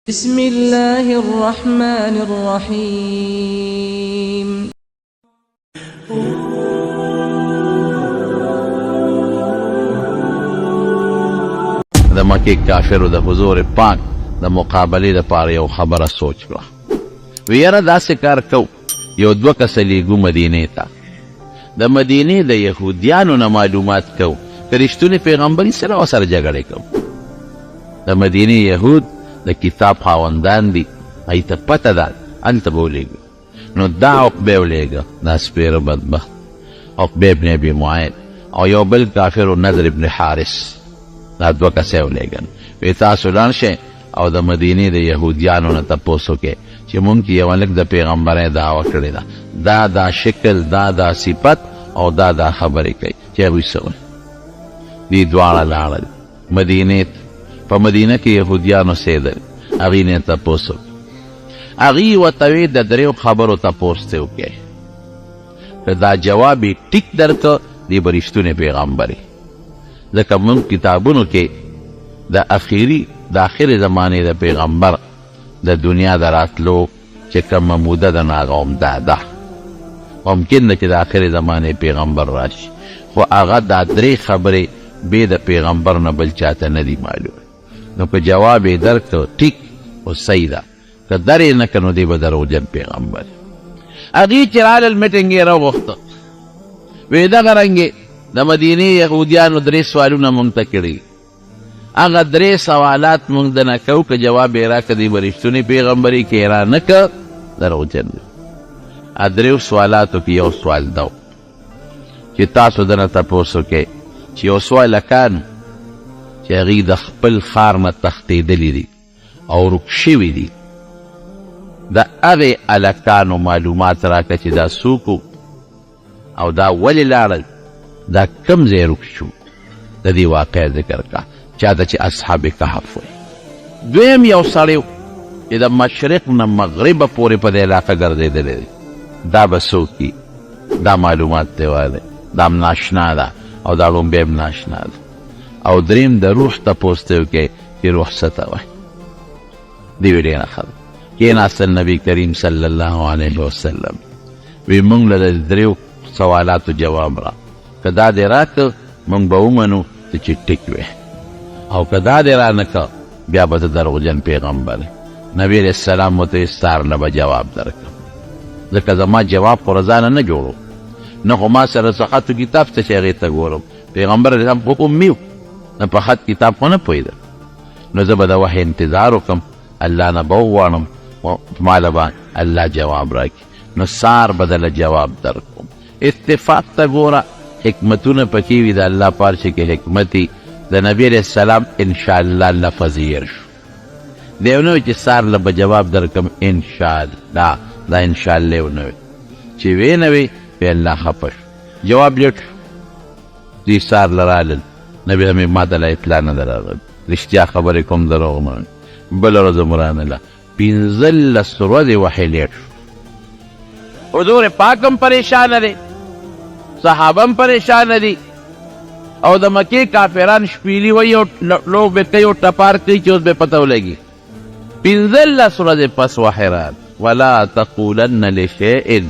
بسم الله الرحمن الرحيم. د مکې کافرو د حضور پاک د مقابلې لپاره یو خبره سوچ کړه، وی یاره داسې کار کو، یو دوه کسه لیږو مدینې ته، د مدینې د یهودیانو نه معلومات کو که رښتونی پیغمبر یې سره ورسره جګړې کوو. د مدینې یهود د کتاب خاوندان دي، هغوی ته پته ده، هلته به ولیږو. نو دا عقبه ولیږه، دا سپېره بدبخت عقبه ابن ابي معیط او یو بل کافر نضر ابن حارث، دا دوه کسه یې ولیږل، وی تاسو لاړ شئ او د مدینې د یهودیانو نه تپوس وکړئ چې مونږ کې یو هلک د پیغمبرۍ دعوه کړې ده، دا دا شکل، دا دا صفت او دا دا خبرې کوي، چې هغوی څه وایي. دوی دواړه لاړل مدینې ته، په مدینه کې یهودیان اوسېدل، هغوی نه یې تپوس وکړ. هغوی ورته وې د دریو خبرو تپوس ترې وکړئ، که دا جواب یې ټیک درکړ دی به رښتونی پیغمبر وي، ځکه موږ کتابونو کې د اخیري د اخرې زمانې د پیغمبر د دنیا د راتلو چې کومه موده ده نو هغه همدا ده. ممکن ده چې د اخرې زمانې پیغمبر راشي، خو هغه دا درې خبرې بې د پیغمبر نه بل چاته نه دي معلومې. نو که جواب یې درکړ ټیک خو صحیح ده، که در یې نه کړ نو دی به دروغجن پیغمبر. هغوی چې رالل میټینګ یې راوغوښته، وی دغه رنګې د مدینې یهودیانو درې سوالونه مونږ ته کړي، هغه درې سوالات مونږ دنه کوو، که جواب یې راکړه دی به رښتونی پیغمبري، که یې را نه کړ دروغجن دی. دریو سوالاتو کې یو سوال دا و چې تاسو دنه تپوس وکړئ چې یو څو هلکان چې هغوی د خپل ښار نه تښتېدلي دي او ورک شوي دي، د هغې هلکانو معلومات راکړه چې دا څوک او دا ولې لاړل، دا کوم ځای ورک شو، د دې واقعه ذکر کړه چاته چې اصحاب کهف وایي. دویم یو سړی و چې د مشرق نه مغربه پورې په دې علاقه ګرځېدلی دی، دا به څوک وي، دا معلومات دی والی، دا هم ناشنا ده او دا ړومبی هم ناشنا ده. او دریم د روح تپوس دی وکړئ چې روح څه ته وایي. دی وی ډېره ښه ده. کېناستل نبی کریم صلی الله علیه وسلم، وی مونږ له د دریو سوالاتو جواب را که دا دې راکړ مونږ به ومنو ته چې ټیک وې، او که دا دې را نه کړ بیا به ته دروغجن پیغمبر. نبی علیه السلام ورته وی سهار له به جواب درکړم، ځکه زما جواب خو له ځانه نه جوړو، نه خو ما سره څه خط کتاب شته چې هغې ته ګورم. پیغمبر علیه السلام خو امي و، نه په خط کتاب خو نه پوهېده، نو زه به د وحې انتظار وکړم، الله نه به وغواړم ما له به الله جواب راکړي، نو سهار به دله جواب درکوم. اتفاق ته ګوره، حکمتونه پکې وي، د الله په هر شي کې حکمت وي. د نبي علیه السلام انشاءالله لفظ هېر شو، دی ونه وی چې سهار له به جواب درکم انشاءالله، دا انشاءالله یې ونه وی، چې ویې نه وی پې الله خفه شو، جواب لیټ شو. دوی سهار له رالل، نبي علیه ما ته لا اطلاع نه ده راغلې، رښتیا خبرې کوم دروغ نه وایم. بله ورځ هم رانله، 15 ورځې وحې لیټ شو. حضور پاک هم پریشانه دی، صحابه هم پریشانه دي، او د مکې کافران شپېلي وایي او لوبې کوي او ټپار کوي چې اوس به پته ولګي. 15 ورځې پس وحې راغله، ولا تقولن لشیء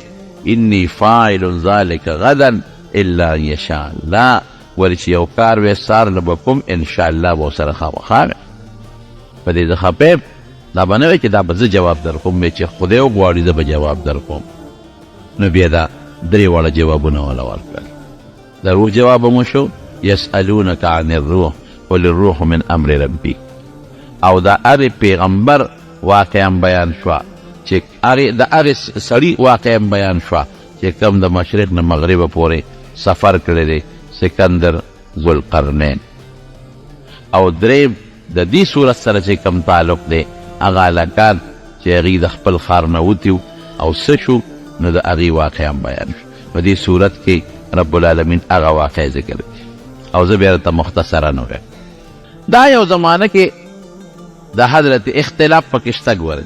انی فاعل ذلک غدا الا ان یشاء الله. ګورې چې یو کار وې سهار له به کوم انشاءالله به ورسره خامخا وې، په دې زه خفه یم، دا به نه وي چې دا به زه جواب درکوم، وی چې خدای وغواړي زه به جواب درکوم. نو بیا دا درې واړه جوابونه وله ورکړل. د روح جواب هم وشو، یسألونک عن الروح قل الروح من امر ربي، او د هغې پیغمبر واقع هم بیان شوه چې هغې د هغې سړي واقع هم بیان شوه چې کوم د مشرق نه مغربه پورې سفر کړی دی، سکندر ذوالقرنین. او دریم د دې سورت سره چې کوم تعلق دی، هغه هلکان چې هغوی د خپل ښار نه وتي وو او څه شو، نو د هغوی واقعه هم بیان شوه. په دې سورت کې رب العالمین هغه واقعه ذکر کړې او زه بیا درته مختصراً ووایم. دا یو زمانه کې د حضرت اختلاف پکې شته. ګورئ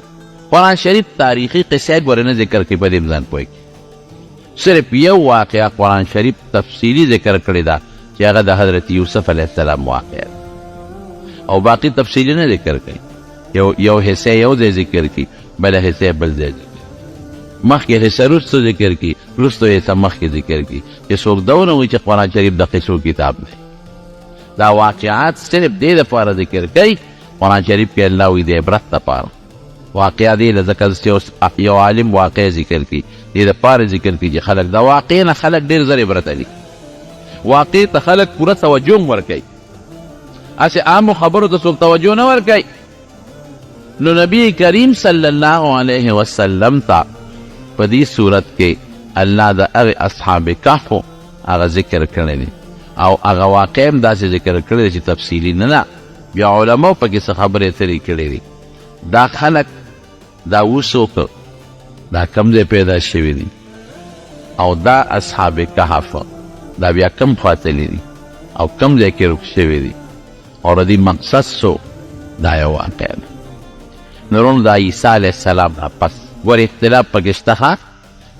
قرآن شریف تاریخي قصه ګورئ نه ذکر کوي، په دې هم ځان پوه کړي. صرف یو واقعه قرآن شریف تفصیلي ذکر کړې ده چې هغه د حضرت یوسف علیه السلام واقعه ده، او باقي تفصیلي نه ذکر کوي. یو حصه یو ځای ذکر کی، بله حصه بل ځای ذکر، مخکې حصه وروسته ذکر کی، وروسته حصه مخکې ذکر کی، چې څوک دا ونه وایي چې قرآن شریف د قصو کتاب دی. دا واقعات صرف دې دپاره ذکر کوي. قرآن شریف کې الله وایي د عبرت دپاره واقعه دې له، ځکه چې یو عالم واقع ذکر کړي دې دپاره ذکر کړي چې خلک د واقع نه خلک ډېر زر عبرت اخلي، واقع ته خلک پوره توجه هم ورکوي، هسې عامو خبرو ته څوک توجه نه ورکوي. نو نبی کریم صلی الله علیه وسلم ته په دې صورت کې الله د هغې اصحاب کهف هغه ذکر کړی دی، او هغه واقع هم داسې ذکر کړی دی چې تفصیلي نه ده، بیا علماو پکې څه خبرې اترې کړې دي. دا خلک دا وڅوک، دا کم ځای پیدا شوي دي، او دا اصحاب کهف دا بیا کم خوا تللي دي او کم ځای کې ورک شوي دي، او د دې مقصد څه، دا یو واقع ده. نو وروڼو د عیسی علیه السلام نه پس ګورې اختلاف پکې شته، ښه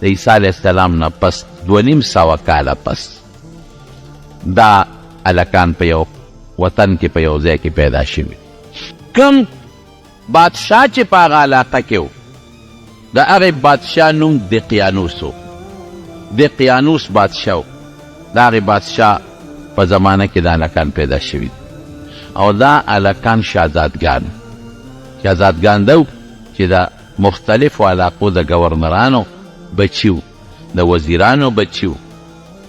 د عیسی علیه السلام نه پس 250 کاله پس دا هلکان په یو وطن کې په یو ځای کې پیدا شوي. کوم بادشاه چې په هغه علاقه کې و، د هغې بادشاه نوم دقیانوس و، دقیانوس بادشاه و. د هغې بادشاه په زمانه کې دا هلکان پیدا شوي دي، او دا هلکان شهزادګان، شهزادګان دا چې د مختلفو علاقو د ګورنرانو بچي وو، د وزیرانو بچي وو،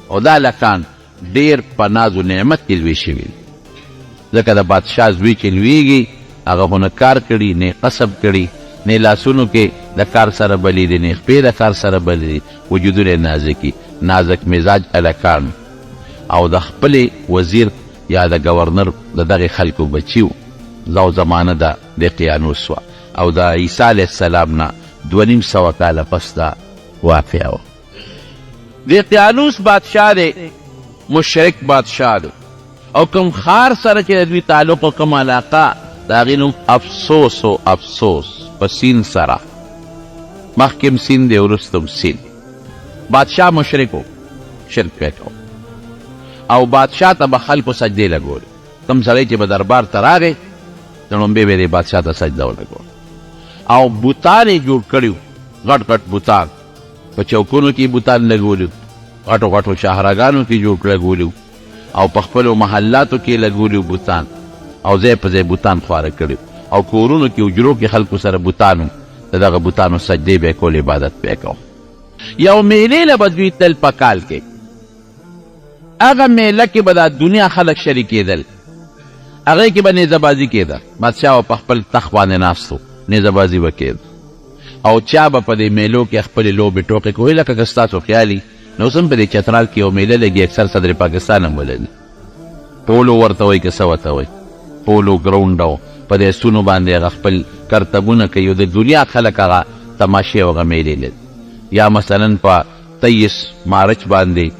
او دا هلکان ډېر په ناز و نعمت کې لوی شوي دي، ځکه د بادشاه زوی چې لویږي هغه خو نه کار کړي، نه قصب کړي، نه لاسونو کې د کار سره بلې دي، نه خپې د کار سره بلې دي، وجودونه یې نازکي، نازک مزاج هلکان، او د خپلې وزیر یا د ګورنر د دغې خلکو بچي وو. دا زمانه د دقیانوس وه، او د عیسی علیه السلام نه 250 کاله پس دا واقعه وه. دقیانوس بادشاه دی، مشرک بادشاه دی، او کوم ښار سره چې د دوی تعلق او کوم علاقه، د هغې نوم افسوس و، افسوس په سین سره، مخکې هم سین دی وروسته هم سین. بادشاه مشرک و، شرک به یې کوه، او بادشاه ته به خلکو سجدې لګولې. کوم سړی چې به دربار ته راغی د ړومبی به یې بادشاه ته سجده ولګوله، او بوتان یې جوړ کړي وو، غټ غټ بوتان، په چوکونو کې بوتان لګولي وو، غټو غټو شاهراګانو کې جوړ لګولي وو، او په خپلو محلاتو کې لګولي وو بوتان، او ځای په ځای بوتان خواره کړي وو، او کورونو کې حجرو کې خلکو سره بوتان وو، د دغه بوتانو سجدې به یې کولې، عبادت به یې کوه. یو میلې له به دوی تلل په کال کې، هغه میله کې به دا دنیا خلک شریکېدل، هغې کې به نیزه بازي کېده، بادشاه به په خپل تخت باندې ناست و، نیزه بازي به کېده، او چا به په دې میلو کې خپلې لوبې ټوقې کولې. لکه که ستاسو خیال وي نو اوس هم په دې چترال کې یو میله لګي، اکثر صدر پاکستان هم ولګي، پولو ورته وایي که څه ورته وایي، پولو ګراونډ، او په دې اسونو باندې هغه خپل کرتبونه کوي، او د دنیا خلک هغه تماشې او هغه میلې لري. یا مثلا په 23 مارچ باندې،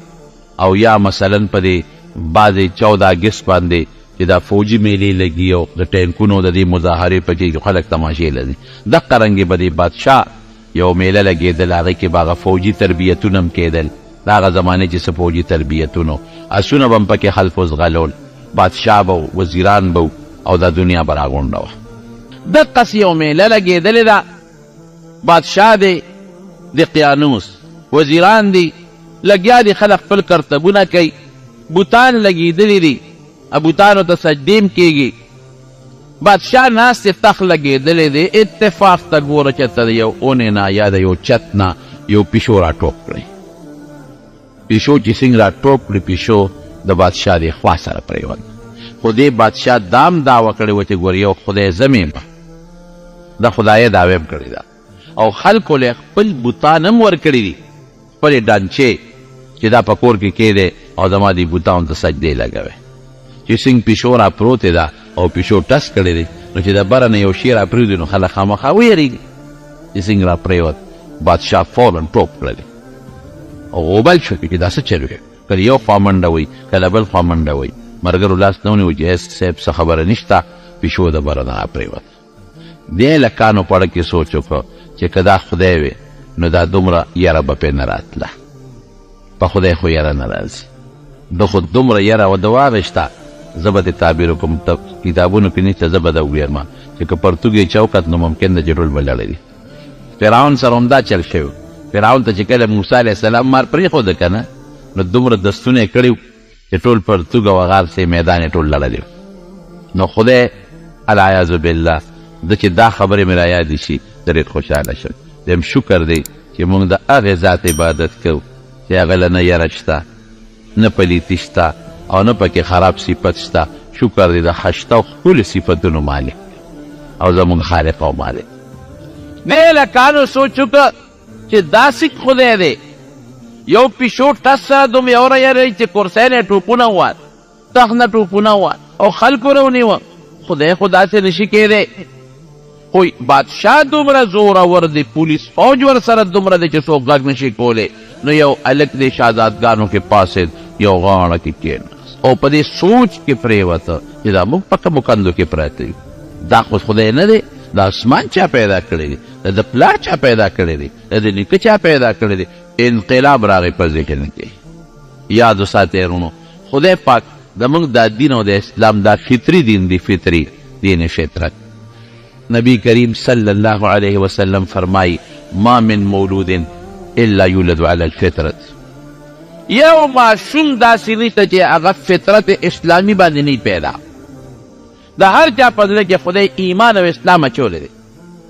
او یا مثلا په دې بعضې 14 اګست باندې چې دا فوجي میلې لګي او د ټانکونو د دې مظاهرې پکې خلک تماشې لري، دقه رنګې به دې بادشاه یو میله لګېدله، هغې کې به هغه فوجي تربیتونه هم کېدل. د هغه زمانې چې څه فوجي تربیتونو، اسونه به هم پکې خلکو ځغلول، بادشاه به و، وزیران به و، او دا دنیا به راغونډه وه. دقسې یو میله لګېدلې ده، بادشاه دی دقیانوس، وزیران دي، لګیا دي خلک خپل کرتبونه کوي، بوتان لګېدلي دي، بوتانو ته سجدې هم کېږي، بادشاه ناست دی، تخت لګېدلی دی، اتفاق ته ګوره چې ته د یو اونې نه یا د یو چت نه یو پیشو را ټوپ کړی. پیشو چې څنګه را ټوپ کړي، پیشو د بادشاه دې خوا سره پرېوت. خو دې بادشاه دا هم دعوه کړې وه چې ګوره یو خدای زه مې یم، د خدایه دعوه هم کړې ده، او خلکو له خپل بوتان هم ورکړي دي، خپلې ډانچې چې دا په کور کې کېدی او زما دې بوتانو ته سجدې لګوي. چې څنګه پیشو را پروتې ده او پیشو ټس کړی دی، نو چې د بره نه یو شی را پرېوځي نو خلک خامخا ویرېږي. چې څنګه را پرېوت، بادشاه فوراً ټوپ کړلی او غوبل شو چې دا څه چل وي، کله یو خوا منډه وي کله بل خوا منډه وي. ملګرو لاس نه ونیو چې هېڅ صاحب څه خبره نشته، پیشو د بره نه را پرېوت. دې هلکانو په اړه کې سوچ وکړ چې که دا خدای وي نو دا دومره یره به پرې نه راتله، په خدای خو یره نه راځي، ده خو دومره یره او ده واغېسته. زه به دې تعبیر وکړم، کتابونو کې نشته، زه به دا ووایم چې که پرتوګ یې چوکت نو ممکن ده چې ټول به لړلي. فرعون سره همدا چل شوی. فرعون ته چې کله موسی علیه السلام مار پرېښوده که نه، نو دومره دستونه یې کړي چې ټول پرتوګ او هغه هر څه میدان یې ټول لړلی. نو خدای العیاذ بالله ده چې دا خبرې مې رایادې شي زه ډېر خوشحاله شم. ویم شکر دی چې موږ د هغې ذات عبادت کوو چې هغه له نه یره شته، نه پلیتي شته او نه پکې خراب صفت شته. شکر دی د ښایسته او ښکلي صفتونو مالک او زموږ خالق او مالک. دې هلکانو سوچ وکړ چې داسې خدای دی، یو پیشو ټس سره دومره یوره یری چې کرسۍ نه یې ټوپونه ووهل، تخت نه ټوپونه ووهل او خلکو راونیوه. خدای خو داسې نشي کېدی. خو بادشاه دومره زورور دی، پولیس فوج ورسره دومره دی چې څوک غږ نشي کولی. نو یو هلک دی شهزادګانو کې پاڅېد، یو غاړه کې کېناست او په دې سوچ کې پرېوته چې دا موږ په کومو کندو کې پراته یو، دا خو خدای نه دی، دا اسمان چا پیدا کړی دی، د ده پلار چا پیدا کړی دی، د ده نیکه چا پیدا کړی دی. انقلاب راغی په ذهن کې. یاد وساتئ وروڼو، خدای پاک زموږ دا دین او د اسلام دا فطري دین دی، فطري دین فطرت. نبی کریم صلی الله علیه وسلم فرمایي ما من مولود الا یولد علی الفطرت. یو ماشوم داسې نشته چې هغه فطرت اسلامي باندې نه پیدا. د هر چا په زړه کې خدای ایمان او اسلام اچولی دی.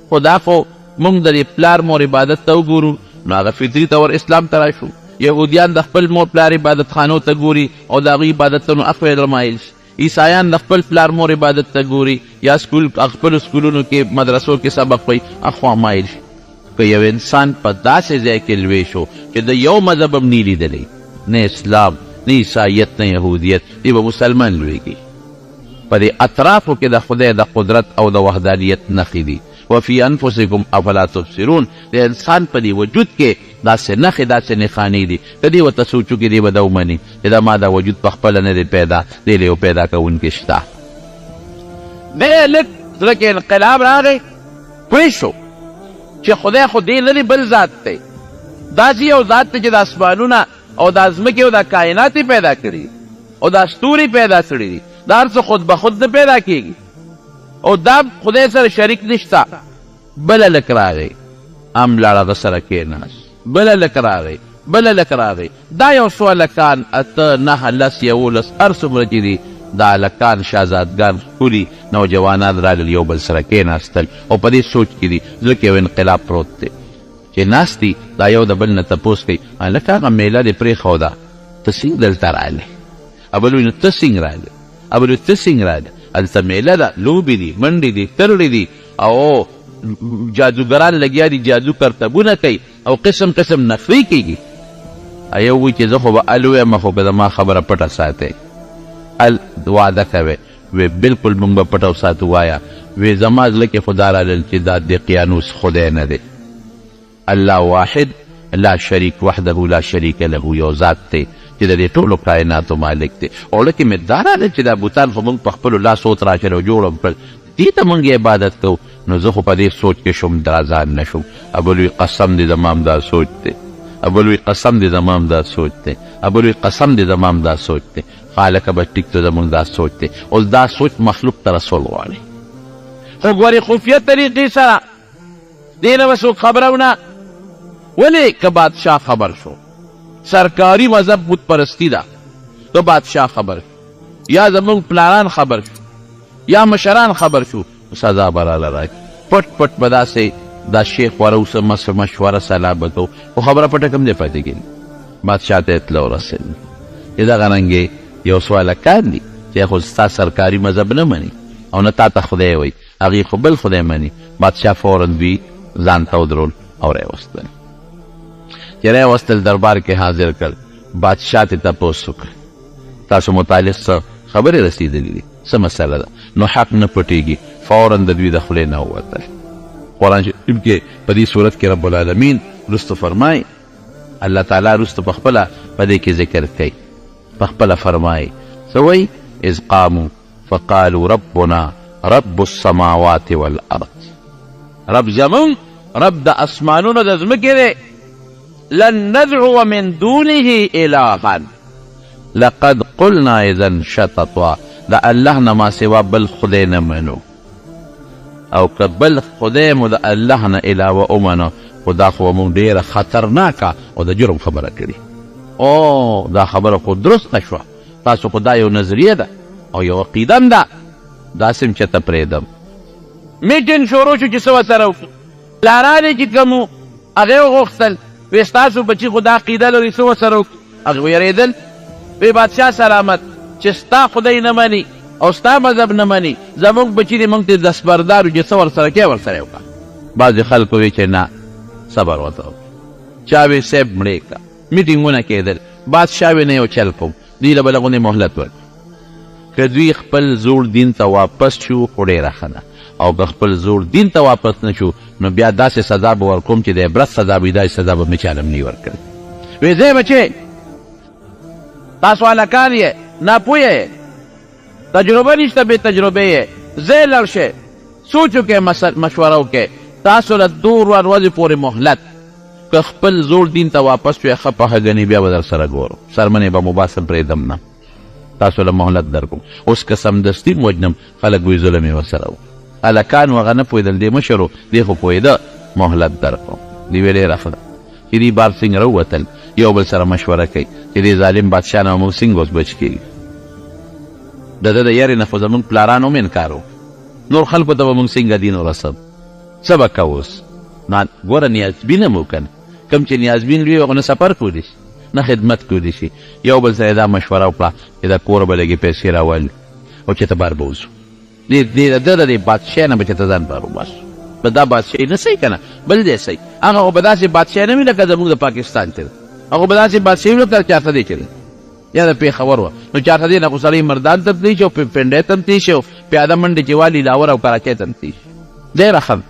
خو دا خو موږ د دې پلار مور عبادت ته وګورو نو هغه فطري طور اسلام ته راشو. یهودیان د خپل مور پلار عبادت خانو ته ګوري او د هغوی عبادتونو اخوې رمایل شي. عیسایان د خپل پلار مور عبادت ته ګوري یا سکول خپلو سکولونو کې مدرسو کې سبق وایي، اخوا مایل شي. که یو انسان په داسې ځای کې لوی شو چې د یو مذهب هم نه لیدلی، نه اسلام، نه عیسایت، نه یهودیت، دی به مسلمان لویږي. په دې اطرافو کې د خدای د قدرت او د وحدانیت نښې دي. وفي انفسکم افلا تبصرون. د انسان په دې وجود کې داسې نښې داسې نښانې دي که دی ورته سوچ وکړي دی به دا ومني چې دا ما دا وجود په خپله نه دی پیدا، دی له یو پیدا کوونکي شته. دی هلک زړه کې انقلاب راغی، پوه شو چې خدای خو دی نه دی، بل ذات دی. داسې یو ذات دی چې د اسمانونه او دا ځمکې او دا کائنات یې پیدا کړي او دا ستوري پیدا کړي دي. دا هر څه خود به خود نه پیدا کېږي او دا خدای سره شریک نشته. بل هلک راغی، هم لاړ هغه سره کېناست. بل هلک راغی، بل هلک راغی. دا یو څو هلکان، 8، 9، 10، 11، هر څومره چې دي دا هلکان شهزادګان ښکلي نوجوانان راغلل، یو بل سره کېناستل او په دې سوچ کې دي، زړه کې یو انقلاب پروت دی چې ناست دي، دا یو د بل نه تپوس کوي، هلکه هغه میله دې پرېښوده، ته څنګه دلته راغلې؟ بل وایي نو ته څنګه راغلې؟ بل وایي ته څنګه راغلې؟ هلته میله ده، لوبې دي، منډې دي، ترړې دي او جادوګران لګیا دي، جادو کرتبونه کوي او قسم قسم نخرې کېږي. یو وایي چې زه خو به ال ووایم، خو که زما خبره پټه ساتئ، ال وعده کوئ. وی بالکل موږ به پټه وساتو. وایه. وی زما زړه کې خو دا رالل چې دا دقیانوس خدای نه دی، الله واحد لا شریک وحده لا شریک له یو ذات دی چې د دې ټولو کائناتو مالک دی. او زړه کې مې دا رالل چې دا بوتان خو موږ په خپلو لاسو وتراشل او جوړ هم کړل، دې ته موږ عبادت کوو. نو زه خو په دې سوچ کې شوم، درازان نه شوم. ابل وی قسم دې زما هم دا سوچ دی، ابل وی قسم دې زما هم دا سوچ دی، ابل وی قسم دې زما هم دا سوچ دی. خالقه به ټیک ته زموږ دا سوچ دی. اوس دا سوچ مخلوق ته رسول غواړي، خو ګورې خفیه طریقې سره دې نه به څوک خبرونه. ولې که بادشاه خبر شو، سرکاري مذهب بت پرستی ده، که بادشاه خبر شو یا زموږ پلاران خبر شو یا مشران خبر شو، سزا به راله راکړي. پټ پټ به داسې دا شیخ وره اوسه مشوره سلا به کوو، خو خبره پټه کوم ځای پاتې کېږي. بادشاه ته اطلاع ورسېده چې دغه رنګې یو څو هلکان دي چې خو ستا سرکاري مذهب نه مني او نه تا ته خدای وایي، هغوی خو بل خدای مني. بادشاه فوراً دوی ځان ته ودرول او راوستل. چې راوستل دربار کې حاضر کړل. بادشاه ته تپوس وکړ، تاسو متعلق څه خبرې رسېدلې دي، څه مسله ده؟ نو حق نه پټېږي، فوراً د دوی د خولې نه ووتل. قرآن شریف کې په دې صورت کې رب العالمین وروسته فرمایي، الله تعالی وروسته په خپله په دې کې ذکر کوي، په خپله فرمایي څه وایي؟ اذ قاموا فقالوا ربنا رب السماوات والارض. رب زمونږ رب د اسمانونو د ځمکې دی. لن ندعو من دونه الها لقد قلنا اذا شططا. د الله نه ما سوا بل خدای نه منو. او که بل خدای مو د الله نه علاوه ومنه، خو دا خو به موږ ډېره خطرناکه او د جرم خبره کړي. او دا خبره خو درسته شوه، تاسو خو دا یو نظریه ده او یو عقیده هم ده، داسې هم چېرته پرېږدم. میټینګ شروع شو چې څه ورسره وکړو. پلاران یې چې کوم وو هغې وغوښتل، وې ستاسو بچي خو دا عقیده لري، څه ورسره وکړو؟ هغې ویرېدل، وې بادشاه سلامت چې ستا خدای نه مني او ستا مذهب نه مني، زموږ بچي دې موږ ترې دستبردار یو، چې څه ورسره کوې ورسره یې وکړه. بعضې خلکو وې چې نه صبر ورته وکړه، چا وې صیب مړې کړه. میټینګونه کېدل، بادشاه وې نه یو چل کوم، دوی له به لږ غوندې مهلت ورکړو، که دوی خپل زوړ دین ته واپس شو خو ډېره ښه ده، او که خپل زوړ دین ته واپس نه شو نو بیا داسې سزا به ورکوم چې د عبرت سزا به وي، داسې سزا به مې چا له هم نه وي ورکړې. وې ځئ بچې، تاسو هلکان یې، ناپوهه یې، تجربه نشته، بې تجربې یې، ځئ لاړ شئ، سوچ وکړئ، مشوره وکړئ، تاسو له دوه ورځې پورې مهلت، که خپل زوړ دین ته واپس شوئ ښه په ښه، ګنې بیا به در سره ګورم، څرمنې به مو باسم، پرېږدم نه، تاسو له مهلت درکوم. اوس که سمدستي هم وژنم خلک به وایي ظلم یې ورسره وکړ. هلکان وو، هغه نه پوهېدل، دی مشر و، دی خو پوهېده. مهلت درکوم. دی ویل ډېره ښه ده. چې دوی بار څنګه راووتل، یو بل سره مشوره کوي چې دې ظالم بادشاه نه به موږ څنګه اوس بچ کېږو، د ده د یرې نه خو زموږ پلارانو هم انکار وکړ، نور خلکو ته به موږ څنګه دین ورسوو، څه به کوو اوس؟ نو ګوره نیازبین هم و که نه، کوم چې نیازبین لوی هغه نه سفر کولی شي نه خدمت کولی شي. یو بل سره دا مشوره وکړه چې د کوره به لږې پیسې راولو او چې ته بار به وځو، دې دې د ده د دې بادشاه نه به چې ته ځان بار وباسو، به دا بادشاهي نه سي که نه بل دی سي. هغه خو به داسې بادشاه نه وي لکه زموږ د پاکستان چې ده، هغه به داسې بادشاهي وي لکه چارسدې چې ده یا د پېښور وه. نو چارسدې نه خو سړی مردان ته تللی شي او پنډۍ ته هم تللی شي او پیاده منډې چې والي لاهور او کراچۍ ته هم تللی شي. ډېره ښه ده.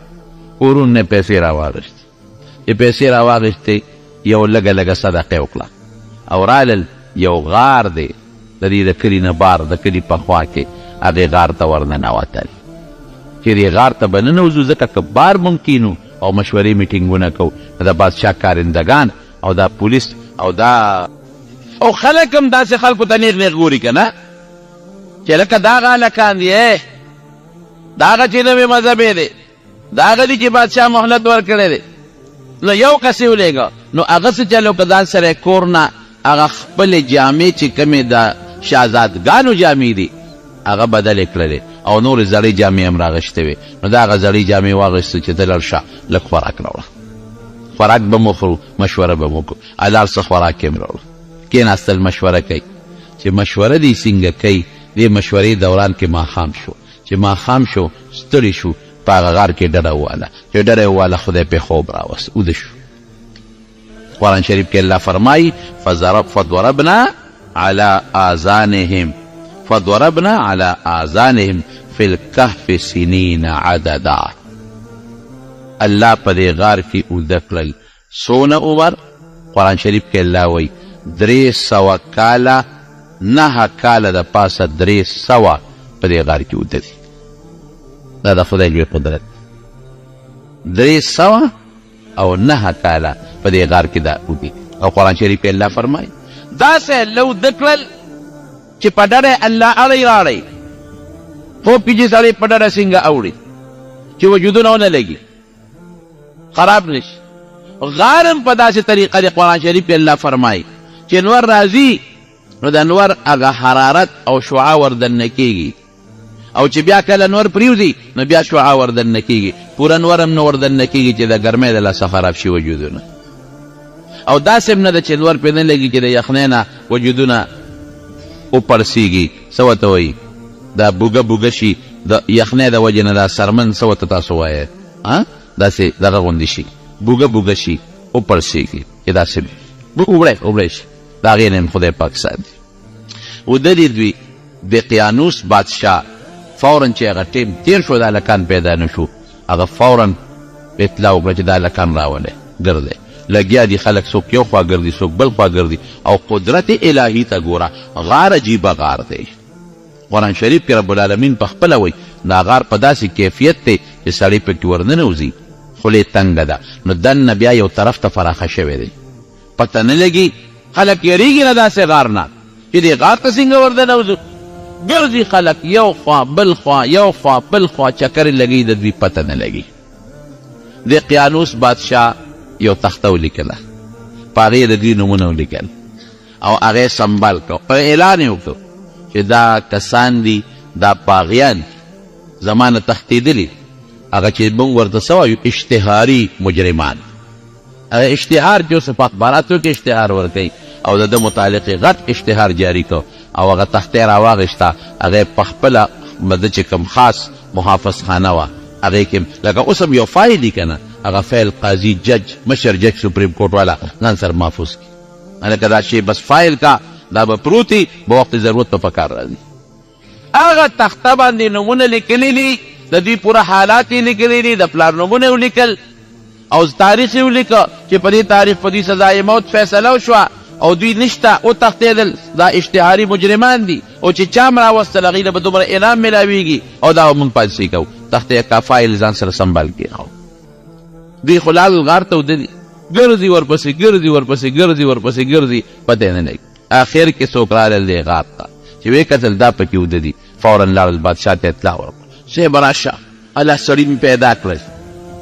کورونو نه پیسې راواخیستې، چې پیسې راواخیستې یو لږه لږه صدقه وکړه او رالل. یو غار دی د دې د کلي نه بار د کلي په خوا کې، هغې غار ته ورننوتل. چې دې غار ته به ننوځو، ځکه که بار مونږ کینو او مشورې میټینګونه کوو، نو د بادشاه کارندګان او دا پولیس او دا او خلک هم داسې خلکو ته نیغ نیغ ګوري که نه چې لکه دا هغه هلکان دي، دا هغه چې نوی مذهب یې دی، دا هغه دي چې بادشاه مهلت ورکړی دی. نو یو کس یې ولېږه، نو هغه څه چل وکړه، ځان سره یې کور نه هغه خپلې جامې چې کومې د شهزادګانو جامې دي هغه بدلې کړلې او نورې زړې جامې هم راغشتې وې. نو دا هغه زړې جامې واغوستې چې ته لاړ شه لږ خوراک راوړه، خوراک به مو خورو، مشوره به مو کوو. لاړ څه خوراک یې هم راوړه. کېناستل مشوره کوي، چې مشوره دې څنګه کوي، دې مشورې دوران کې ماښام شو، چې ماښام شو ستړي شو، په هغه غار کې ډډه وواله، چې ډډه یې وواله خدای پرې خوب راوست، اوده شو. قرآن شریف کې الله فرمایي فضربنا على آذانهم فضربنا على آذانهم فی الکهف سنین عددا. الله په دې غار کې اوده کړل څونه عمر؟ قرآن شریف کې الله وایي 300 کاله، 9 کاله د پاسه 300 په دې غار کې اوده دي. دا د خدای لوی قدرت، 309 کاله په دې غار کې دا اوده. او قرآن شریف کې الله فرمایي داسې الله اوده کړل چې په ډډه الله اړی راړی، خوب کې چې سړی په ډډه څنګه اوړي چې وجودونه ونه لګي، خراب نشي. غار هم په داسې طریقه دی، قرآن شریف کې الله فرمایي چې نور راځي نو د نور هغه حرارت او شعاع وردننه کېږي، او چې بیا کله نور پریوځي نو بیا شعاع وردننه کېږي، پوره نور هم نه وردننه کېږي چې د ګرمۍ د لاسه خراب شي وجودونه. او داسې هم نه ده چې نور پرې نه لګي چې د یخنۍ نه وجودونه وپړسېږي، څه ورته وایي، دا بوږه بوږه شي د یخنۍ د وجې نه، دا څرمن څه ورته تاسو وایئ، داسې دغه غوندې شي، بوږه بوږه شي، وپړسېږي، چې داسې اوبړی اوبړی شي، د هغې نه هم خدای پاک ساتي. اوده دي دوی دقیانوس بادشاه فورا چې هغه ټیم تېر شو، دا هلکان پیدا نه شو، هغه فورا اطلاع وکړه چې دا هلکان راولئ، ګرځئ. لګیا دي خلک، څوک یو خوا ګرځي، څوک بل خوا ګرځي، او قدرت الهي ته ګوره، غار عجیبه غار دی. قرآن شریف کې رب العالمین په خپله وایي دا غار په داسې کیفیت دی چې سړی پکې ورننوځي، خولې تنګه ده، نو دننه بیا یو طرف ته فراخه شوی دی، پته نه لګي، خلک یریږي نه داسې غار نه چې دې غار ته څنګه وردنوځو. ګرځي خلک یو خوا بل خوا، یو خوا بل خوا، چکرې لګي، د دوی پته نه لګي. د قیانوس بادشاه یو تخته ولیکله، په هغې د دوی نومونه ولیکل او هغه یې سنبال کړ او اعلان یې وکړ چې دا کسان دي، دا باغیان دي، زما نه تښتېدلي، هغه چې موږ ورته څه وایو، اشتهاري مجرمان. هغه اشتهار چې اوس په اخباراتو کې اشتهار ورکوي او د ده متعلق یې غټ اشتهار جاري کړ او هغه تخته یې راواخیسته، هغه یې په خپله د ده چې کوم خاص محافظ خانه وه هغې کې، لکه اوس هم یو فایل وي که نه، هغه فایل قاضي، جج، مشر جج سپریم کورټ والا ځان سره محفوظ کړي، لکه دا شی بس فایل کا، دا به پروت وي، په وخت ضرورت به په کار راځي. هغه تخته باندې نومونه لیکلي دي، د دوی پوره حالات یې لیکلي دي، د پلار نومونه یې ولیکل او تاریخ یې ولیکه چې په دې تاریخ په دوی سزای موت فیصله وشوه او دوی نشته، وتښتېدل، دا اشتهاري مجرمان دي او چې چا هم راوستل هغوی له به دومره انعام میلاویږي او دا به موږ پالیسي کوو. تخته یې کا فایل ځان سره سنبال کړي. دوی خو لاړل غار ته وده دي، ګرځي ورپسې، ګرځي ورپسې، ګرځي ورپسې، ګرځي، پته یې نه لګي. اخر کې څوک راغلل دې غار ته، چې ویې کتل دا پکې وده دي، فورا لاړل بادشاه ته اطلاع ورکړه، صاحب راشه، الله سړي مې پیدا کړل،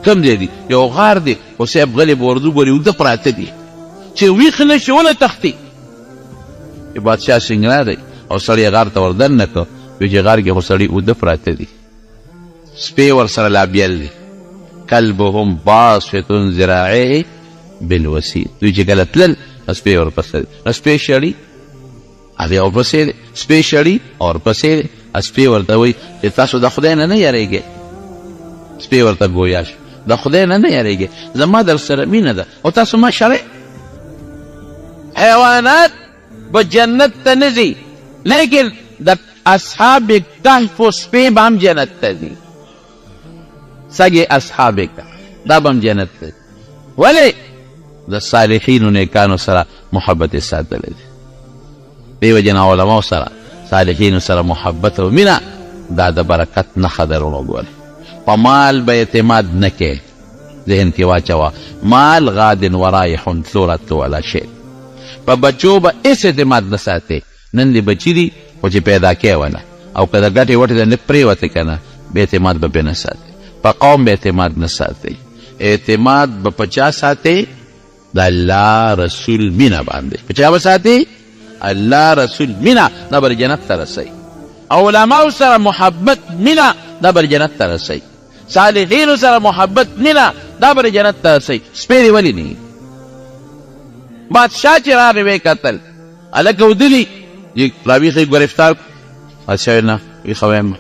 کوم ځای دي؟ یو غار دی، خو صاحب غلې به ورځو ګوري اوده پراته دي، چې ویښ نه شي ونه تښتي. چې بادشاه څنګه راغی او سړی یې غار ته وردننه کړ، وی چې غار کې خو سړي اوده پراته دي، سپی ورسره لا بیل دی، کلبهم باسط ذراعیه بالوسید، دوی چې کله تلل نو سپی ورپسې دی، نو سپی شړي، هغې ورپسې دی، سپی شړي او ورپسې دی. سپی ورته وایي چې تاسو د خدای نه نه یریږئ. سپی ورته ګویا شو، د خدای نه نه یریږئ، زما در سره مینه ده او تاسو ما شړئ. حیوانات به جنت ته نه ځي، لیکن د اصحاب کهف سپی به هم جنت ته ځي، سږی اصحاب کهف دا به هم جنت ته ځي. ولې؟ د صالحینو نیکانو سره محبت یې ساتلی دی. دې وجې نه علماو سره، صالحینو سره محبت او مینه دا د برکت نښه ده. وروڼو ګورئ، په مال به اعتماد نه کوې، ذهن کې واچوه، مال غاد ورایح، تلو راتلو والا شی. په بچو به هېڅ اعتماد نه ساتې، نن دې بچي دي خو چې پیدا کوې وله، او که د ګټې وټې د لږ پرېوتې که نه، به اعتماد به پرې نه ساتې. په قوم به اعتماد نه ساتې، اعتماد به په چا ساتې؟ د الله رسول مینه باندې. په چا به ساتې؟ الله رسول مینه، دا به جنت ته رسوي. علماو سره محبت مینه، دا به جنت ته رسوي. صالحینو سره محبت مینه، دا به جنت ته رسوي. سپی دې ولې نه؟ بادشاه چې راغی ویې کتل، هلکه وده دي، راویښ یې ګرفتار. بادشاه ویل نه، ویښه وایم،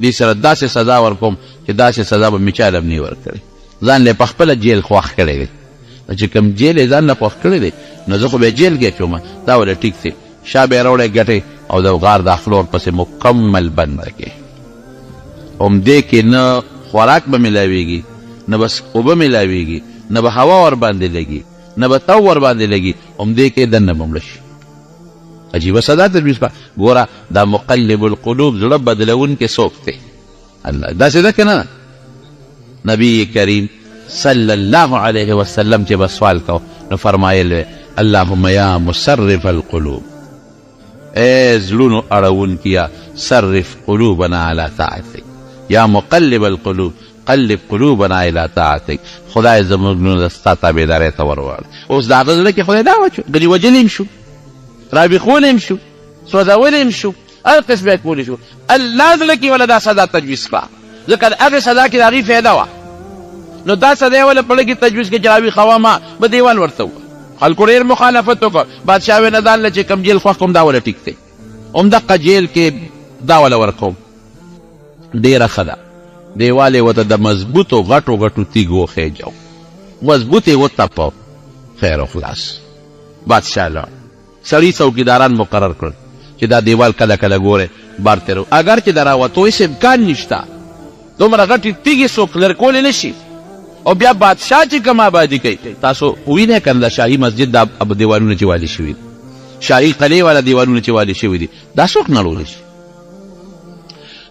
دې سره داسې سزا ورکوم چې داسې سزا به مې چا له هم نه ورکړې. ځان له یې په خپله جیل خوښ کړی دی، چې کوم جیل یې ځان له خوښ کړی دی نو زه خو به یې جیل کې اچوم، دا ولې ټیک دی. شا به یې راوړی ګټې او د غار دا خلور پسې مکمل بند کړي. همدې کې نه خوراک به ملاویږي، نه به اوبه ملاویږي، نه به هوا ورباندې لګي، نه به تاو ورباندې لګي، همدې کې دننه به مړه شي. عجیبه سزا تجویز کړه. ګوره دا مقلب القلوب، زړه بدلوونکی څوک دی؟ الله. داسې ده که نه؟ نبی کریم صلی الله علیه وسلم چې به سوال کو نو فرمایل وی، اللهم یا مصرف القلوب، ای زړونو اړوونکیه، صرف قلوبنا علی طاعتک، یا مقلب القلوب قلب قلوبنا الی طاعتک. خدای زموږ زړونه ستا تابعدارۍ ته ورواړه. اوس د هغه زړه کې خدای دا واچو، ګنې وژلی هم شو، راویښولی هم شو، سوځولی هم شو، هر قسم یې کولی شو. الله زړه کې وله دا سزا تجویز کړه، ځکه د هغې سزا کې د هغې فایده وه، نو دا سزا یې وله په زړه کې تجویز کړه چې راویښوه ما، به دیوال ورته وکړه. خلکو ډېر مخالفت وکړ. بادشاه ویل نه، ځان له چې کوم جیل خوښ کوم دا وله ټیک دی، همدقه جیل کې دا وله ورکوم، ډېره ښه ده. دیوال یې ورته د مضبوطو غټو غټو تیږو وخېجو، مضبوط یې وتپه، خیر او خلاص. بادشاه لاړ، سړي څوکیداران مقرر کړل چې دا دیوال کله کله ګورئ بار تېرو، اګر چې د راوتو هېڅ امکان نشته، دومره غټې تیږې څوک لرې کولی نه شي. او بیا بادشاه چې کومه آبادي کوي، تاسو وینئ که نه، د شاهي مسجد دا دیوالونه چې والي شوي دي، شاهي قلعې والا دیوالونه چې والي شوي دي، دا څوک نړولی شي؟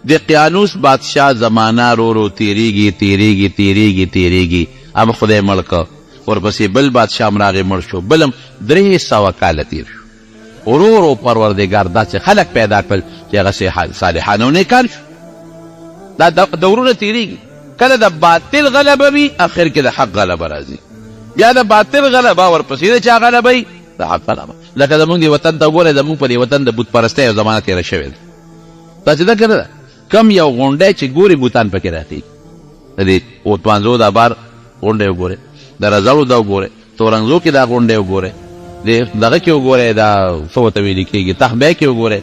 د قیانوس بادشاه زمانه رو رو تېرېږي تېرېږي تېرېږي تېرېږي، هم خدای مړ کړ، ورپسې بل بادشاه هم راغی مړ شو، بل هم 300 کاله تېر شو. ورو ورو پروردګار داسې خلک پیدا کړل چې هغه صالحان او نیکان شو. دا دورونه تېرېږي، کله د باطل غلبه وي، اخر کې د حق غلبه راځي، بیا د باطل غلبه، ورپسې د چا غلبه وي؟ د حق غلبه. لکه زمونږ دې وطن ته وګورئ، زمونږ په دې وطن د بت پرستۍ یو زمانه تېره شوې ده. داسې ده که نه ده؟ کم یو غونډی چې ګورې بوتان پکې راخېږي. د دې اوتوانزو دا بار غونډی وګورئ، د رزړو دا وګورئ، تورنګزو کې دا غونډی وګورئ، د دغه کې وګورئ، دا څه ورته ویل کېږي، تخبی کې وګورئ،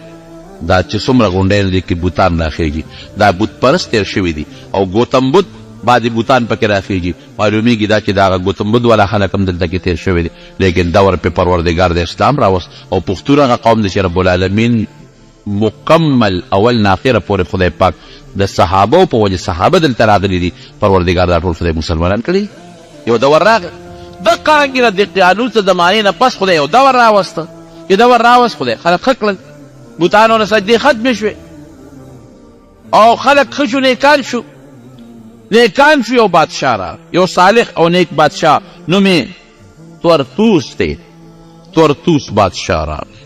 دا چې څومره غونډی دي کې بوتان راخېږي. دا بت پرست تېر شوي دي او ګوتم بت بعضې بوتان پکې راخېږي. معلومیږي دا چې د هغه ګوتم بت والا خلک هم دلته کې تېر شوي دي، لیکن دور پې پروردګار د اسلام راوست او پښتون هغه قوم دی چې رب العالمین مکمل اول نه اخره پورې خدای پاک د صحابو په وجه صحابه دلته راغلي دي، پروردګار دا ټول خدای مسلمانان کړي. یو دور راغی دقه رنګې د دقیانوس د زمانې نه پس خدای یو دور راوسته، چې دور راوست خدای خلک ښه کړل، بتانو له سجدې ختمې شوې او خلک ښه شو، نیکان شو، نیکان شو. یو بادشاه راغی، یو صالح او نیک بادشاه، نوم یې تورتوس دی. تورتوس بادشاه راغی.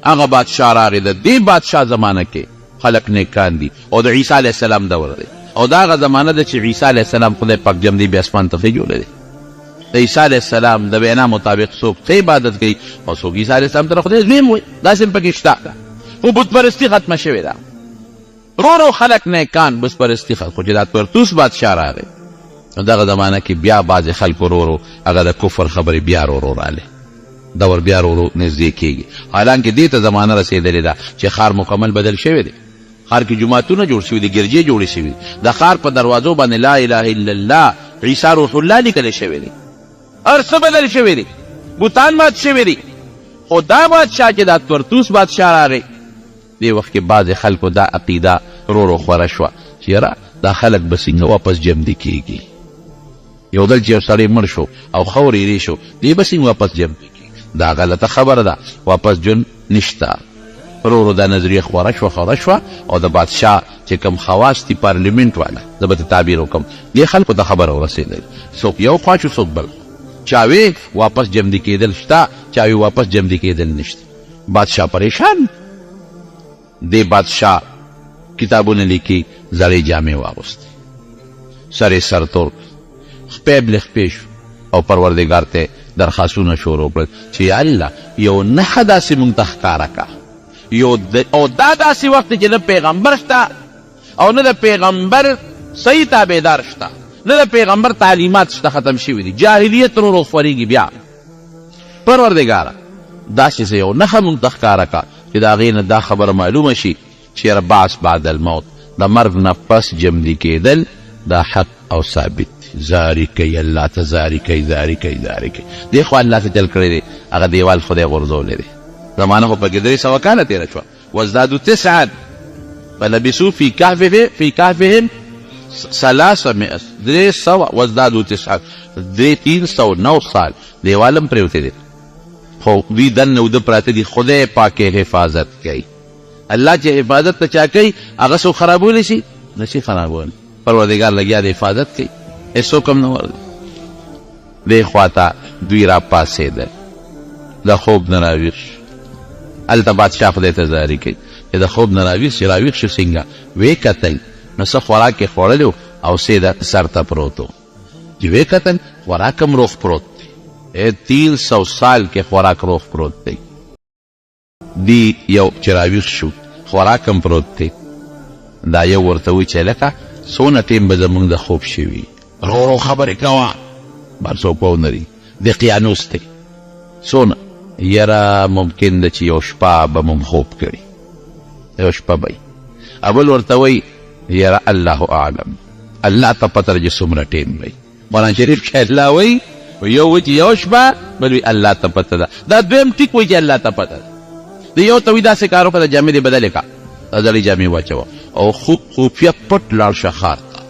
هغه بادشاه راغی، د دې بادشاه زمانه کې خلک نیکان دي او د عیسی علیه السلام دور دی، او دا هغه زمانه ده چې عیسی علیه السلام خدای پاک جمدی بیا اسمان ته خېژولی دی. د عیسی علیه السلام د وینا مطابق څوک څه عبادت کوي او څوک عیسی علیه السلام ته خدای زوی هم وایي، داسې هم پکې شته. خو بت پرستي ختمه شوې ده، رو رو خلک نیکان، بت پرستي ختم. خو چې دا تورتوس بادشاه راغی نو دغه زمانه کې بیا بعضې خلکو رو رو هغه د کفر خبرې بیا رو رو رالې، دور بیا رو رو نږدې کېږي. حالانکه دې ته زمانه رسېدلې ده چې ښار مکمل بدل شوی دی، ښار کې جوماتونه جوړ شوي دي، ګرجې جوړې شوي دي، د ښار په دروازو باندې لا اله الا الله عیسی روح الله لیکل شوی دی، هر څه بدل شوي دي، بتان مات شوي دي. خو دا بادشاه چې دا تورتوس بادشاه راغی، دې وخت کې بعضې خلکو دا عقیده رو رو خوره شوه چې یاره دا خلک به څنګه واپس جمدي کېږي. یو ځل چې یو سړی مړ شو او خاورې ایرې شو، دی به څنګه واپس جمدي کېږي؟ دا غلطه خبره ده، واپس ژوند نشته. رو رو دا نظریه خوره شوه، خوره شوه او د بادشاه چې کوم خواص دي، پارلیمنټ والا، زه به تعبیر وکړم، دې خلکو ته خبره ورسېدل، څوک یو خوا شو، څوک بل خوا. چا وی واپس جمدي کېدل شته، چا وی واپس جمدي کېدل نشته. بادشاه پریشان دی، بادشاه کتابونه لیکي، زړې جامې واغوستې، سر یې سرتور کړ، خپې بلې خپې شو او پروردګار ته درخواستونه شروع کړل چې یا الله یو نښه داسې مونږ ته ښکاره کړه، یو او دا داسې وخت دی چې نه پیغمبر شته او نه د پیغمبر صحیح تابعدار شته، نه د پیغمبر تعلیمات شته، ختم شوي دي، جاهلیت رو رو خورېږي. بیا پروردګاره داسې څه یو نښه مونږ ته ښکاره کړه چې د هغې نه دا خبره معلومه شي چې یاره بعث بعد الموت، د مرګ نه پس جمدي کېدل دا حق او ثابت دي. زاري کوي الله ته، زاري کوي، زاري کوي، زاري کوي. دې خوا الله څه چل کړی دی، هغه دیوال خدای غورځولی دی. زمانه خو پکې 300 کاله تېره شوه. وازدادوا تسعا فلبثوا في کهفهم في کهفهم 300، 300، وازدادوا تسعا، درې 309 سال دیوال هم پرېوتی دی، خو دوی دننه وده پراته دي. خدای پاک یې حفاظت کوي. الله چې حفاظت ته چا کوي هغه څوک خرابولی شي؟ نه شي خرابولی. پروردګار لګیا دی حفاظت کوي، هېڅوک هم نه ورځي. دې خوا ته دوی را پاڅېدل، د خوب نه راویښ شو. هلته بادشاه خدای ته زاري کوي چې د خوب نه راویښ شي. راویښ شو څنګه؟ ویې کتل نو څه خوراک یې خوړلی و او څه د سر ته پروت و. چې ویې کتل خوراک هم روغ پروت دی، 300 سال کې خوراک روغ پروت دی. دی یو چې راویښ شو خوراک هم پروت دی. دا یو ورته وایي چې هلکه څونه ټیم به زمونږ د خوب شوي، رو رو خبرې کوه، بر څوک ونري، دقیانوس دی څونه، یاره ممکن ده چې یو شپه به مونږ خوب کړي، یو شپه به وي. بل ورته وایي یاره الله اعلم، الله ته پته ده چې څومره ټیم به وي. قرآن شریف کې الله وایي یو وایي چې یو شپه، بل وایي الله ته پته ده. دا دویم ټیک وایي چې الله ته پته ده. د یو ته وایي داسې کار وکړه، د جامې دې بدلې کړه، دا زړې جامې واچوه او خوب خفیه پټ لاړ شه ښار ته،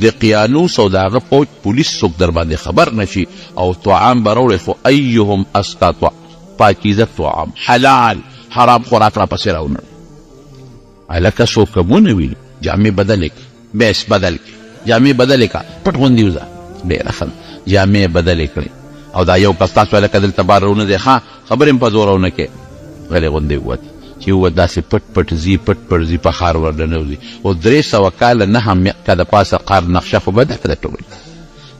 د قیانوس او د هغه فوج پولیس څوک در باندې خبر نه شي او طعام به راوړې، خو ایهم ازکا طعام، پاکیزه طعام، حلال حرام خوراک راپسې راونه. هلکه څوک هم ونه ویني، جامې بدلې کړه، بیس بدل کړې، جامې بدلې کړه، پټ غوندې وځه. ډېره ښه ده، جامې یې بدلې کړې او دا یو کس تاسو هلکه دلته بار راونه ځئ، ښه خبرې هم په زوره ونه کړې. غلی غوندې ووت، چې ووت داسې پټ پټ ځي، پټ پټ ځي، په ښار ورننوځي. اوس 300 کاله نه مکه د پاسه ښار نقشه خو بدله ده ټول،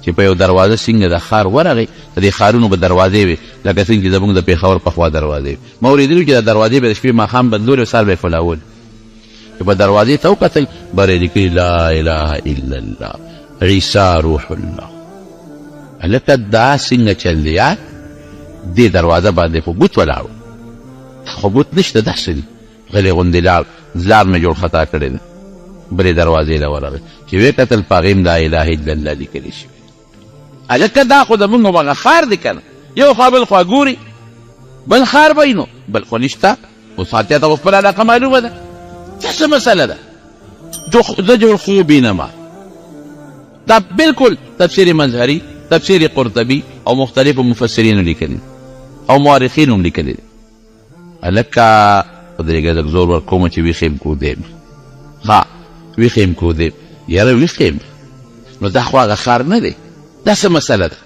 چې په یو دروازه څنګه د ښار ورغی، د دې ښارونو به دروازې وې، لکه څنګه چې زموږ د پېښور په خوا دروازې وې. ما اورېدلي چې دا دروازې به د شپې ماښام بندولې او سهار به یې کولولې. چې په دروازې ته وکتل، بره یې لیکلي لا اله الا الله عیسی روح الله. هلکه دا څنګه چل دی یار، دې دروازه باندې خو بت ولاړ و، خو بت نشته، دا څه دي؟ غلی غوندې لاړ، لار مې جوړ خطا کړې ده. بلې دروازې له ورغی، چې ویې کتل په هغې هم لا اله الا الله لیکلی شوی. هلکه دا خو زموږ همغه ښار دی که نه، یو خوا بل خوا ګوري، بل ښار به وي نو بل خو نشته. اوس فاتحه ته خو خپله علاقه معلومه ده، دا څه مسله ده؟ زه جوړ خوب وینم. دا بالکل تفسیر مظهري، تفسیر قرطبي او مختلفو مفسرینو لیکلي او مورخینو هم لیکلي دي. هلکه ودرېږه، لږ زور ورکوم چې ویښ یم که ویده یم. ښه ویښ یم که ویده یم؟ یاره ویښ یم. نو دا خو هغه ښار نه دی، دا څه مسله ده؟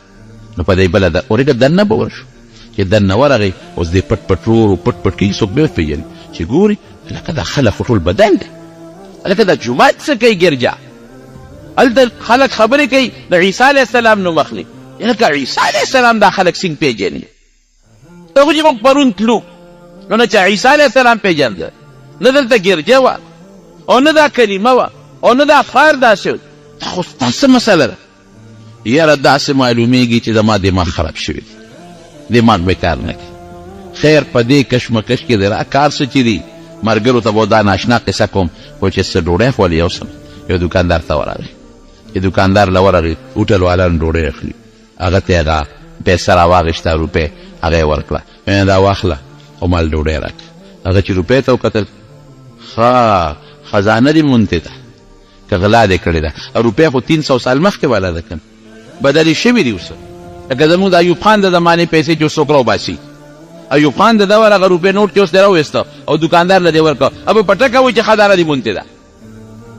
نو په دې بله ده ورېږه دننه به ورشو. چې دننه ورغی، اوس دې پټ پټ ورو پټ پټ کېږي، څوک به وپېژني. چې ګوري هلکه دا خلک خو ټول بدل دی، هلکه دا جومات څه کوي، ګرجا هلته خلک خبرې کوي، د عیسی علیه السلام نوم اخلي. هلکه عیسی علیه السلام دا خلک څنګه پېژني؟ ته خو چې موږ پرون تلو نو نه چا عیسی علیه السلام پېژنده، نه دلته ګرجه وه، او نه دا کلمه وه، او نه دا ښار داسې و. دا خو ستا څه مسله ده؟ یاره داسې معلومیږي چې زما دماغ خراب شوی دی، دماغ مې کار نه کوي. خیر په دې کشمکش کې دی را کار څه چې دي، ملګرو ته به دا ناشنا قصه کوم، خو چې څه ډوډۍ خوړلې یوسم. یو دوکاندار ته ورغی، چې دوکاندار له ورغی، هوټل والان ډوډۍ اخلي، هغه ته هغه پیسه راواخیسته، روپۍ هغه یې ورکړه، دا واخله او مال ډوډۍ راکړه. هغه چې روپۍ ته وکتل، ښه خزانه دې موندې ده که غلا دې کړې ده؟ روپۍ خو 300 سال مخکې والا ده که نه، بدلې شوې دي اوس، لکه زموږ د ایوب خان د زمانې پیسې چې اوس څوک راوباسي. ایوب خان د دور هغه روپۍ نوټ چې اوس دې راوویسته او دوکاندار له دې ورکړ، ابه په ټکه وایي چې خزانه دې موندې ده،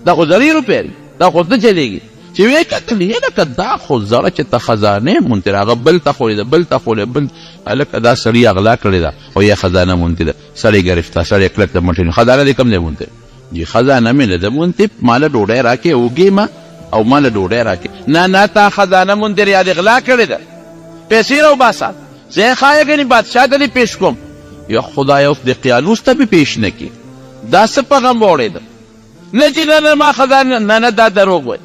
دا خو زړې روپۍ دي، دا خو څه چلېږي. چې ویې کتل، لکه دا خو زړه چې ته خزانه یې موندې ده، هغه بل ته ښولې ده، بل ته ښولې، بل هلکه دا سړي اغلا کړې ده او یا خزانه موندې ده. سړی ګرفتار، سړی کلک د مټې، خزانه دې کوم ځای موندې؟ جی خزانه مې نه ده موندې، ما له ډوډۍ راکې، وږی ما او ما له ډوډۍ راکې. نه نه، تا خزانه موندې یا دې غلا کړې ده، پیسې راوباسه، ځای ښایه ګنې بادشاه ته دې پېش کوم. یا خدای اوس دې قیانوس ته مې پېش نه کړي، دا څه په غم واوړېده؟ نه چې نه نه ما خزانه، نه نه دا دروغ وایي،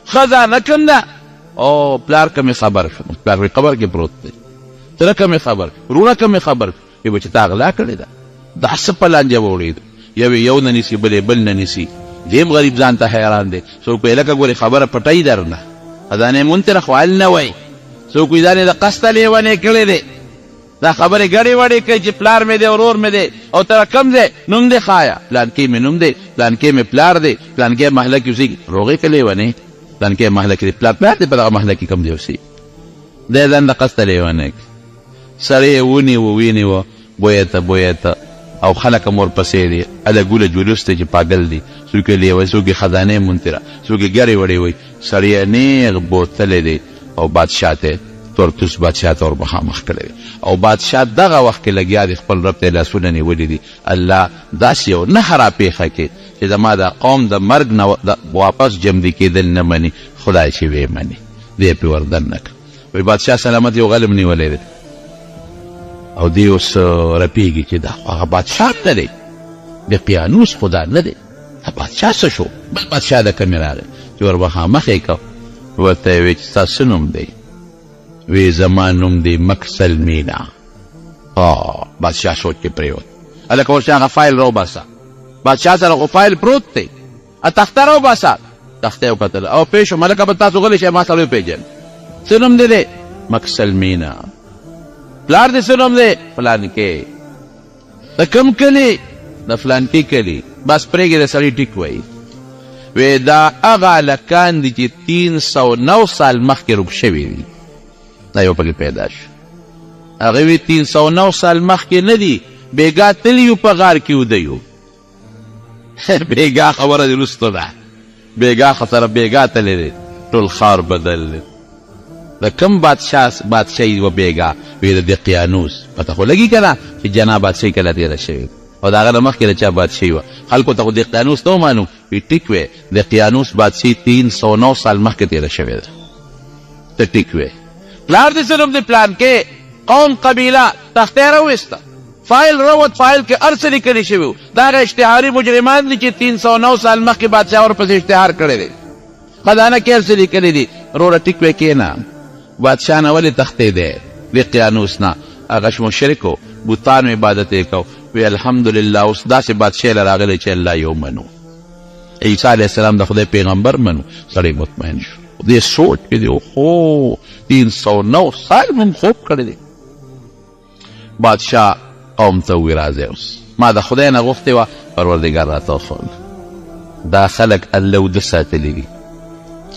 خزانه کوم ده؟ او پلار که مې خبر شو، پلار مې قبر کې پروت دی، تره که مې خبر، وروڼه که مې خبر شو، وایي چې تا غلا کړې ده. دا څه په لانجه واوړېده، یو یې یو نه نیسي، بل یې بل نه نیسي، دی هم غریب ځان ته حیران دی. څوک وایي لکه ګورې خبره پټوي درنه، خزانه یې مونږ ترې خو حل نه وایي. څوک وایي ځان یې د قصده لیونی کړی دی، دا خبرې ګډې وډې کوي چې پلار مې دی، ورور مې دی، او تر کوم ځای نوم دې ښایه، پلانکی مې نوم دی، پلانکی مې پلار دی، پلانکی محله کې اوسېږي. روغې که لیونی، پلانکی محله کې دی، پلار پلار دی په دغه محله کې کوم ځای اوسېږي؟ دی ځان د قصده لیونی کړ. سړی یې ونیو، وینیو، بویته بویته، او خلک هم ورپسې دي، هله ګوله جلوس دی چې پاګل دی، څوک یې لیونی، څوک یې خزانه یې موندلې ده، څوک یې ګډې وډې وایي. سړی یې نېغ بوتلی دی او بادشاه ته تورتوس بادشاه ته ور مخامخ کړی دی. او بادشاه دغه وخت کې لګیا دی، خپل رب ته یې لاسونه نیولي دي، الله داسې یو نښه راپېښه کړې چې زما دا قوم د مرګ نه واپس ژوندي کېدل نه مني، خدای چې ویې مني. دی پرې ور دننه کړ. وایي بادشاه سلامت یو غلم نیولی دی او دی اوس رپېږي چې دا خو هغه بادشاه نه دی، د قیانوس خو دا نه دی، دا بادشاه څه شو؟ بل بادشاه د کومې راغی چې ور مخامخ یې کړ، ورته یې ویل چې ستا څه نوم دی؟ وی زما نوم دی مکسل مینا. بادشاه سوچ کې پرېوت، هلکه ورشه هغه فایل راوباسه. بادشاه سره خو فایل پروت دی، تخته راوباسه. تخته یې وکتله او پوه شوم، هلکه به تاسو غلي شئ، ما سړی وپېژند. څه نوم دې دی؟ مکسل مینا. پلار دې څه نوم دی؟ فلانکی. د کوم کلي؟ د فلانکي کلي. بس پرېږدې د سړي ټیک وایي. وی دا هغه هلکان دي چې 309 سال مخکې ورک شوي دي، دا یو پکې پیدا شو. هغه وی 309 سال مخکې نه دي، بېګا تللي یو په غار کې وده یو. بېګا خبره دې وروسته ده، بېګا خو سره بېګا تللی دی، ټول ښار بدل دی. د کوم بادشاه بادشاهي وه بېګا؟ وی د دقیانوس. پته خو لګي که نه چې جنا بادشاهي کله تېره شوې او د هغه نه مخکې د چا بادشاهي وه؟ خلکو ته خو دقیانوس نه و معلوم. وی ټیک وی، دقیانوس بادشاهي 309 سال مخکې تېره شوې ده. ته ټیک وی. پلار دې څه نوم دی؟ پلانکی. قوم قبیله. تخته یې راوویسته، فایل راووت، فایل کې هر څه لیکل شوي وو. دا هغه اشتهاري مجرمان دي چې 309 سال مخکې بادشاه ورپسې اشتهار کړی دی. خزانه کې هر څه لیکلي دي. وروره ټیک وی کېنه، بادشاه نه ولې تښتېدی؟ دقیانوس نه. هغه مشرک و، بتانو عبادت یې کو. وی الحمدلله اوس داسې بادشاه له راغلی چې الله یې ومنو، عیسی علیه السلام د خدای پیغمبر منو. سړی مطمئن شو. دې سوچ کې دی، خو 309 سال مونږ خوب کړی دی. بادشاه قوم ته ووی راځئ اوس ما د خدای نه غوښتې وه، پروردګار راته وښوله. دا خلک الله وده ساتلي دي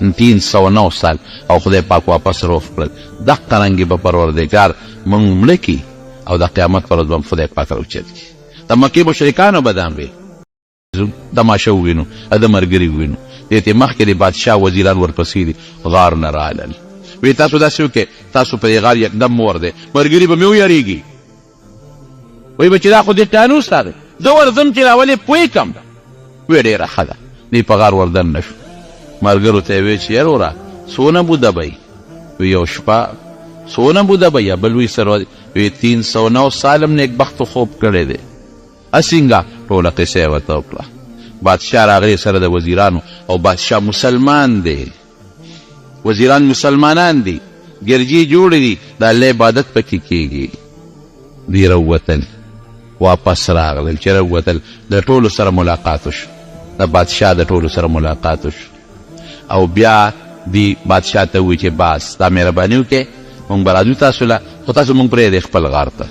309 سال او خدای پاک واپس روغ کړل. دقه رنګې به پروردګار مونږ مړه کړي او د قیامت پر ورځ به هم خدای پاک راوچت کړي. د مکې مشرکانو به دا ویل. ځو تماشه ووینو د مرګري ووینو. دې ته مخکې د بادشاه وزیران ورپسې دي، غار نه رالل. وی تاسو داسې وکړئ، تاسو په دې غار یکدم مه ورځئ، مرګري به مې ویریږي، وایي به چې دا خو دقیانوس راغی، زه ورځم چې راولې پوه کړم. وی ډېره ښه ده. دی په غار وردننه شو، ملګرو ته یې وی چې یروره څونه موده به یې؟ وی یو شپه. څونه موده به یې؟ بل وی سر وی 309 سال هم نیکبختو خوب کړی دی. اسنګه ټوله قصه یې ورته وکړه. بادشاه راغلی سره د وزیرانو او بادشاه مسلمان دی، وزیران مسلمانان دي، ګرجې جوړې دي، د الله عبادت پکې کیږي. دوی راووتل، واپس راغلل. چې راووتل د ټولو سره ملاقات وشو، د بادشاه د ټولو سره ملاقات وشو. او بیا دی بادشاه ته وویل چې بس دا مهرباني وکړئ، مونږ به راځو تاسو له، خو تاسو مونږ پرېږدئ خپل غار ته.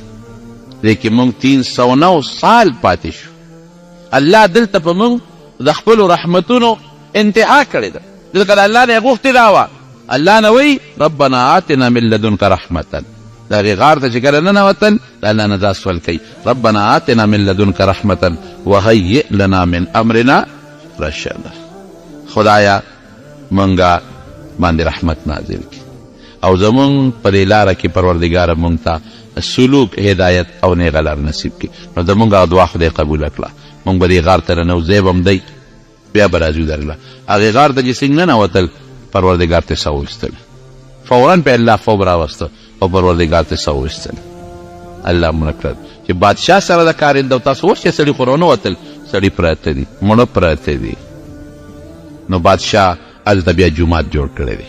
دې کې مونږ 309 سال پاتې شو. الله دلته په مونږ د خپلو رحمتونو انتها کړې ده، ځکه د الله نه یې غوښتې دا وه. الله نه وایي ربنا آتنا من لدنک رحمة. د هغې غار ته چې کله ننوتل د الله نه دا سوال کوي ربنا آتنا من لدنک رحمة وهیئ لنا من امرنا رشدا. خدایا مونږ باندې رحمت نازل کړي او زمونږ په دې لاره کې پروردګاره مونږ ته سلوک، هدایت او نیغه لار نصیب کړي. نو زمونږ هغه دعا خدای قبوله کړه. مونږ به دې غار ته ننوځو، به هم دی بیا به راځو درله. هغې غار ته چې څنګه ننوتل پروردګار ته ساه وویستل، فورا په الله خوب راوسته او پروردګار ته ساه وویستل. الله مړه کړل چې بادشاه سره د کارنده او تاسو ورشئ، سړي خو رانوتل، سړي پراته دي، مړه پراته دي. نو بادشاه هلته بیا جومات جوړ کړی دی.